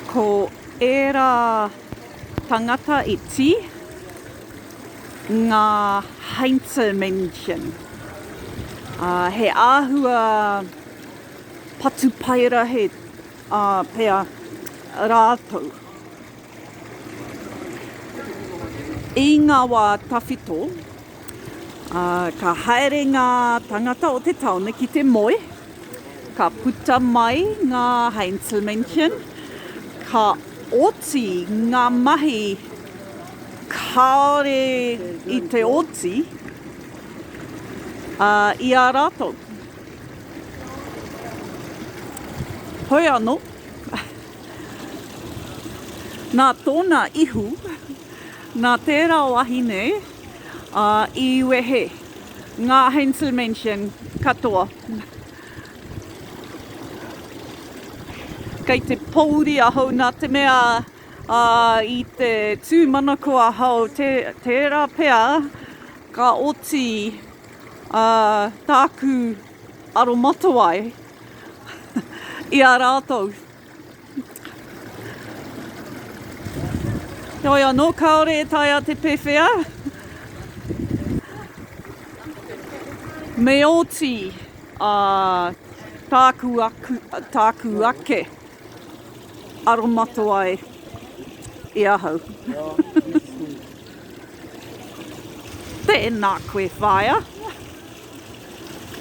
Ko ērā tangata iti ngā Heinzelmännchen. He āhua patupaiarehe pea rātou. I ngā wā tawhito, ka haere ngā tangata o te tāone ki te moe, ka puta mai ngā Heinzelmännchen, ka oti ngā mahi kāore i te oti i a rātou. Hoi anō, nā tōna ihu, nā tērā wahine i wehe ngā Heinzelmännchen katoa. Kei te pōuri ahau nā te mea i te tūmanako ahau tērā pea ka oti tāku aromatawai i a rātou. Heoi anō, kāore e taea te pēwhea. Me oti uh, tāku, aku, tāku ake aromatawai i ahau. Tēnā koe, whaea.